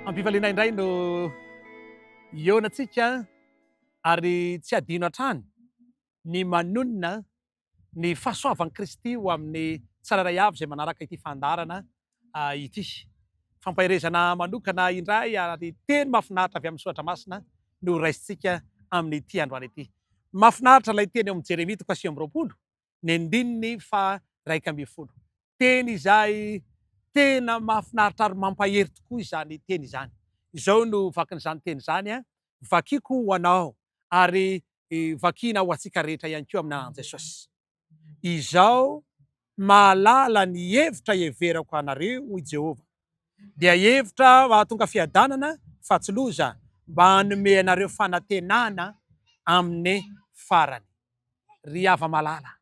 Ampifaliana indray no hihaonantsika ary tsy adino hatrany ny manonona ny fahasoavan'i Kristy ho amin'ny tsirairay avy izay manaraka ity fandaharana ity. Fampaherezana manokana indray ary teny mahafinaritra avy amin'ny Soratra Masina no raisintsika amin'ity androany ity. Mahafinaritra ilay teny ao amin'ny Jeremia toko 29, ny andininy faha-11. Teny izay tena mahafinaritra ary mampahery tokoa izany teny izany. Izao no vakin'izany teny izany, Vakiko ho anao ary vakiana ho antsika rehetra ihany koa amin'ny anaran'i Jesosy. Izao mahalala ny hevitra heverako anareo, hoy Jehovah, dia hevitra mahatonga fiadanana fa tsy loza, mba hanome anareo fanantenana amin'ny farany. Ry hava-malala,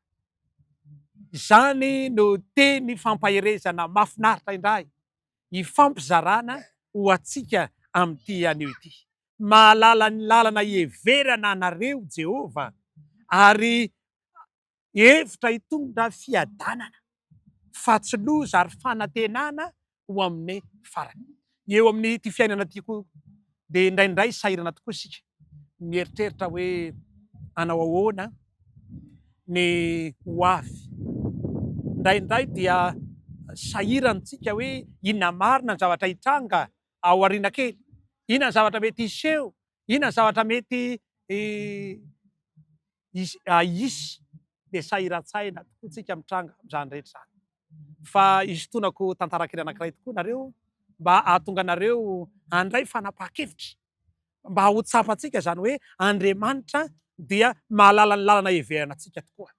izany no teny fampaherezana mahafinaritra indray hifampizarana ho antsika amin'ity anio ity. Mahalala ny lalana hiheverana anareo Jehovah, ary hevitra hitondra fiadanana, fa tsy loza ary fanantenana ho amin'ny farany. Eo amin'ity fiainana ity koa dia indraindray sahirana tokoa isika mieritreritra hoe hanao ahoana ny ho avy. Indraindray dia sahirana isika hoe inona marina ny zavatra hitranga ao aoriana kely, inona ny zavatra mety hiseho, inona ny zavatra mety hisy, dia sahiran-tsaina tokoa tsika mitranga amin'izany rehetra izany. Fa hisintonako tantara kely anankiray tokoa nareo mba hahatonga anareo handray fanapahan-kevitra, mba ho tsapantsika izany hoe Andriamanitra dia mahalala ny lalana heverina antsika tokoa.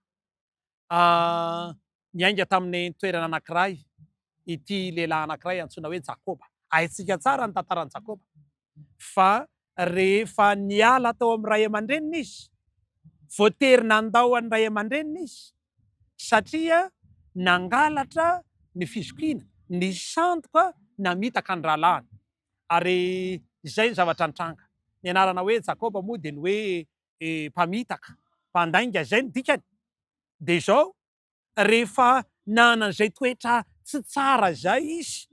Niainga tamin'ny toerana anankiray ity lehilahy anankiray antsoina hoe Jakoba. Haintsika tsara ny tantaran'i Jakoba fa rehefa niala tao amin'ny ray aman-dreniny izy, voatery nandao an'ny ray aman-dreniny izy satria nangalatra ny fizokiana, nisandoka namitaka ny rahalahiny. Ary izay ny zavatra nitranga. Ny anarana hoe Jakoba moa dia ny hoe mpamitaka, mpandainga, izay no dikany. Dia izao, rehefa nanana izay toetra tsy tsara izay izy,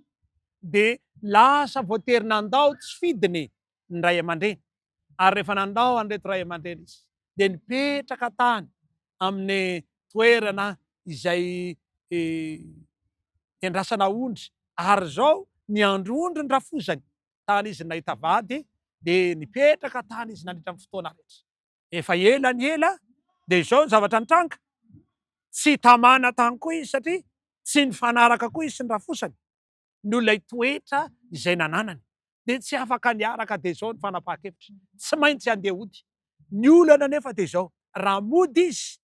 dia lasa voatery nandao tsy fidiny ny ray aman-dreny. Ary rehefa nandao an'ireto ray aman-dreny izy, dia nipetraka tany amin'ny toerana izay niandrasana ondry. Ary izao, niandry ondry ny rafozany, Tany izy nahita vady dia nipetraka tany izy nandritra ny fotoana rehetra. Efa ela ny ela dia izao ny zavatra nitranga, tsy tamana tany koa izy satria tsy nifanaraka koa izy sy ny rafosany noho ilay toetra izay nananany. Dia tsy afaka niaraka dia izao ny fanapahan-kevitra, tsy maintsy handeha hody. Ny olana anefa dia izao, raha mody izy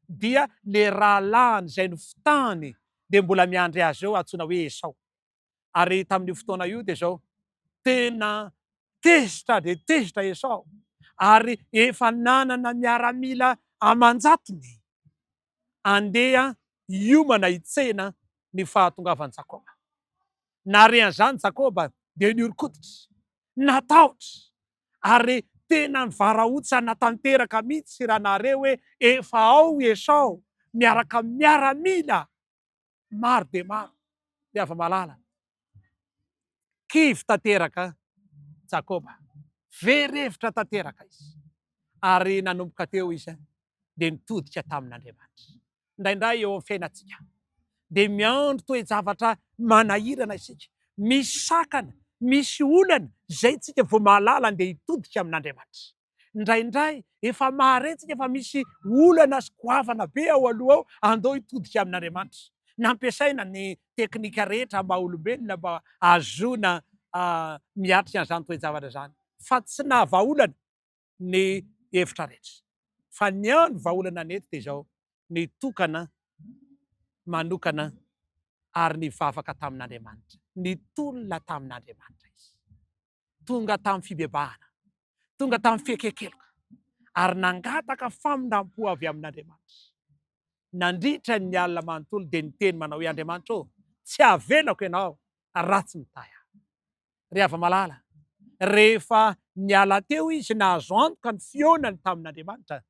dia le rahalahiny izay nofitahany dia mbola miandry azy eo antsoina hoe Esao. Ary tamin'io fotoana io dia izao, tena tezitra dia tezitra Esao, ary efa nanana miaramila aman-jatony andeha hiomana hitsena ny fahatongavan'i Jakoba. Nahare an'izany Jakoba dia nihoron-koditra, natahotra, ary tena nivarahontsana tanteraka mihitsy raha nahare hoe efa ao i Esao miaraka amin'ny miaramila maro dia maro ry hava-malala. Kivy tanteraka Jakoba, very hevitra tanteraka izy, ary nanomboka teo izy dia nitodika tamin'Andriamanitra. Indraindray eo amin'ny fiainantsika dia miandry toe-javatra manahirana isika, misy sakana, misy olana izay tsika vao mahalala andeha hitodika amin'Andriamanitra. Indraindray efa mahare tsika fa misy olana sy goavana be ao aloha ao, andao hitodika amin'Andriamanitra. Nampiasaina ny teknika rehetra maha olombelona mba hahazoana miatrika an'izany toe-javatra izany, fa tsy nahavahaolana ny hevitra rehetra. Fa ny hany vahaolana nety dia izao, nitokana manokana ary nivavaka tamin'Andriamanitra, nitolona tamin'Andriamanitra izy. tonga tamin'ny fibebahana, tonga tamin'ny fieken-keloka, ary nangataka famindram-po avy amin'Andriamanitra. Nandritra ny alina manontolo dia niteny manao hoe, Andriamanitra ô, tsy havelako ianao raha tsy mitahy ahy. Ry hava-malala, rehefa niala teo izy nahazo antoka ny fihaonany tamin'Andriamanitra,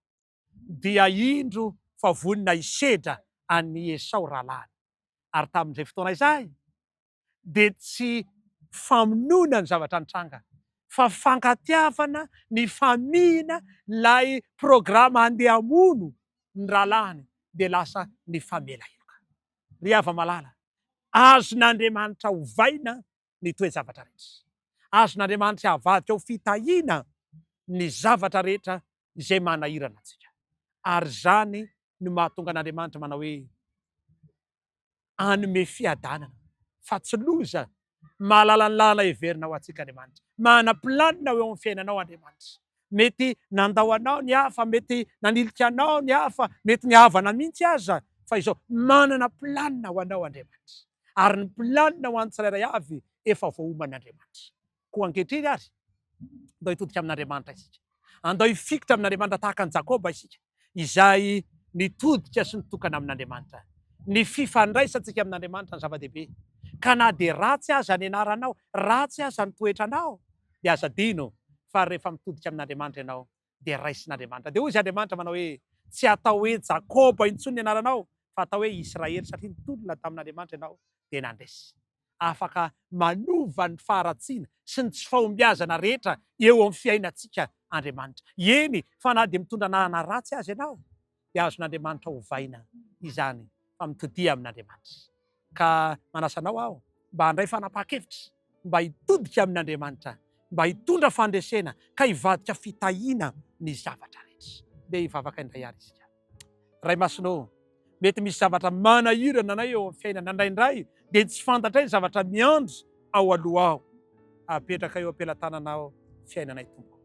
dia indro fa vonona hisedra an'i Esao rahalahiny. Ary tamin'izay fotoana izay, dia tsy. famonoana ny zavatra nitranga fa fankatiavana ny famihina ilay programa handeha hamono ny rahalahiny dia lasa nifamela heloka. Ry hava-malala, azon'Andriamanitra ovaina ny toe-javatra rehetra. Azon'Andriamanitra avadika ho fitahiana ny zavatra rehetra izay manahirana antsika. Ary izany no mahatonga an'Andriamanitra manao hoe, Hanome fiadanana, fa tsy loza. Mahalala ny lalana heverina ho antsika Andriamanitra. Manana planina ho eo amin'ny fiainanao Andriamanitra. Mety nandao anao ny hafa, mety nanilika anao ny hafa, mety nihavana mihitsy aza, fa izao, manana planina ho anao Andriamanitra. Ary ny planina ho an'ny tsirairay avy efa voaoman'Andriamanitra. Koa ankehitriny ary, andao hitodika amin'Andriamanitra isika. Andao hifikitra amin'Andriamanitra tahaka an'i Jakoba isika, izay nitodika sy nitokana amin'Andriamanitra. Ny fifandraisantsika amin'Andriamanitra no zava-dehibe. Ka na dia ratsy aza ny anaranao, ratsy aza ny toetranao, dia aza adino fa rehefa mitodika amin'Andriamanitra ianao, dia raisin'Andriamanitra. Dia hoy izy Andriamanitra manao hoe, Tsy hatao hoe Jakoba intsony ny anaranao, fa hatao hoe Israely, satria nitolona tamin'Andriamanitra ianao, dia nandresy. Afaka manova ny faharatsiana sy ny tsy fahombiazana rehetra eo amin'ny fiainantsika Andriamanitra. Eny, fa na dia mitondra anarana ratsy aza ianao, dia azon'Andriamanitra ovaina izany, fa mitodiha amin'Andriamanitra. Ka manasa anao aho mba handray fanapahan-kevitra mba hitodika amin'Andriamanitra, mba hitondra fandresena ka hivadika fitahiana ny zavatra rehetra. Ndeha hivavaka indray àry isika. Ray Masina ô, mety misy zavatra manahirana anay eo amin'ny fiainana indraindray, dia tsy fantatray ny zavatra miandry ao aloha ao. Apetraka eo am-pelatananao fiainanay Tompoko.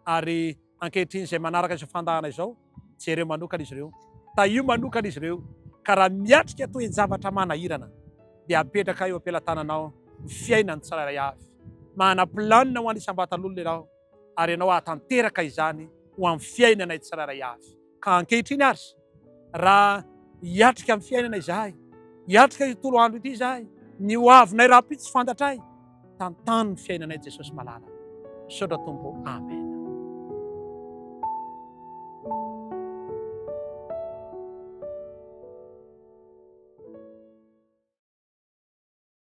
Ary ankehitriny izay manaraka izao fandahana izao, jereo manokana izy ireo, tahio manokana izy ireo, ka raha miatrika toe-javatra manahirana, dia apetraka eo am-pelatananao ny fiainan'ny tsirairay avy. Manana planina ho an'ny isam-batan'olona ianao, ary ianao hahatanteraka izany ho amin'ny fiainanay tsirairay avy. Ka ankehitriny ary, raha hiatrika ny fiainana izahay, hiatrika ity tontolo andro ity izahay, ny ho avinay rahampitso tsy fantatray, tantano ny fiainanay Jesosy malala. Misaotra Tompo. Amen.